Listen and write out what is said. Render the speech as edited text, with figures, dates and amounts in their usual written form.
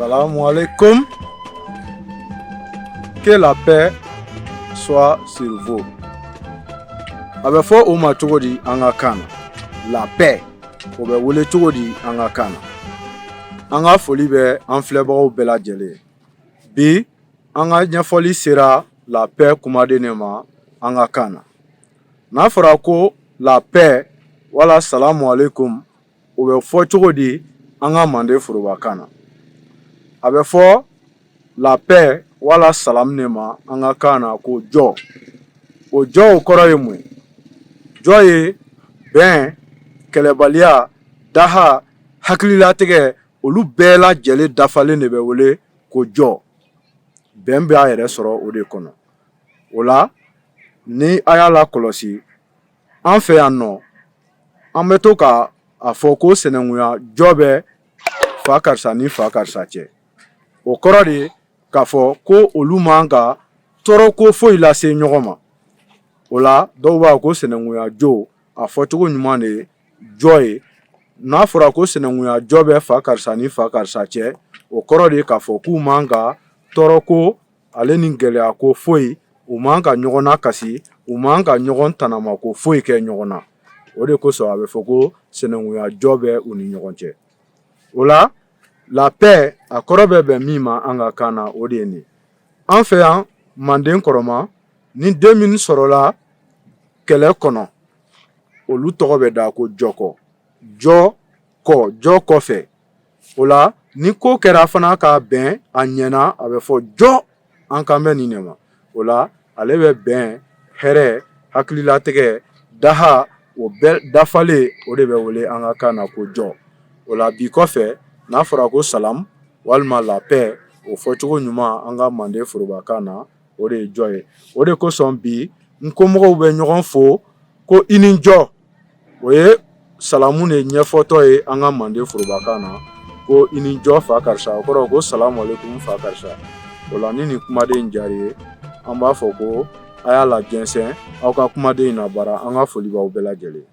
Salamu alaikum. Que la paix soit sur vous. A bɛ fɔ o ma cogo di an ka kan na? La paix, o bɛ wele cogo di an ka kan na? An ka foli bɛ an filɛbagaw bɛɛ lajɛlen ye. Bi an ka ɲɛfɔli sera la paix kumaden de ma an ka kan na. N'a fɔra ko la paix wala salamu alaikum, o bɛ fɔ cogo di an ka manden forobakan na? A bɛ fɔ la paix wala salamu de ma an ka kan na ko jɔ. O jɔ, o kɔrɔ ye mun ye? Jɔ ye bɛn, kɛlɛbaliya, daha, hakililatigɛ, olu bɛɛ lajɛlen dafalen de bɛ wele ko jɔ. Bɛn bɛ a yɛrɛ sɔrɔ o de kɔnɔ. O la, ni a y'a lakɔlɔsi, an fɛ yan nɔ, an bɛ to ka a fɔ ko sinankunya jɔ bɛ fa karisa ni fa karisa cɛ. O kɔrɔ de ye k'a fɔ ko olu man ka tɔɔrɔ ko foyi lase ɲɔgɔn ma. O la, dɔw b'a ko sinankunya jo, a fɔcogo ɲuman de ye jɔ ye. N'a fɔra ko sinankunya jɔ bɛ fa karisa ni fa karisa cɛ, o kɔrɔ de ye k'a fɔ k'u man ka tɔɔrɔ ko ale ni gɛlɛya ko foyi, u man ka ɲɔgɔn na kasi, u man ka ɲɔgɔn tanama ko foyi kɛ ɲɔgɔn na. O de kosɔn a bɛ fɔ ko sinankunya jɔ bɛ u ni ɲɔgɔn cɛ. O la, la paix, a kɔrɔ bɛ bɛn min ma an ka kan na, o de ye nin. An fɛ yan manden kɔrɔma, ni den min sɔrɔla kɛlɛ kɔnɔ, olu tɔgɔ bɛ da ko jɔkɔ, jɔ kɔ, jɔ kɔfɛ. O la, ni ko kɛra fana ka bɛn, a ɲɛna, a bɛ fɔ jɔ, an kan bɛ nin de ma. O la, ale bɛ bɛn, hɛrɛ, hakililatigɛ, daha, o bɛɛ dafalen, o de bɛ wele an ka kan na ko jɔ. O la, bi kɔfɛ, n'a fɔra ko salam walima la paix, o fɔcogo ɲuman an ka manden forobakan na, o de ye jɔ ye. O de kosɔn bi n komɔgɔw bɛ ɲɔgɔn fo ko i ni jɔ. O ye salamu de ɲɛfɔtɔ ye an ka manden forobakan na, ko i ni jɔ fa karisa. O kɔrɔ ko salamu alaikum fa karisa. O la, ni nin kumaden in diyara ye, an b'a fɔ ko a y'a lajɛnsɛn aw ka kumaden in na baara. An ka foli b'aw bɛɛ lajɛlen.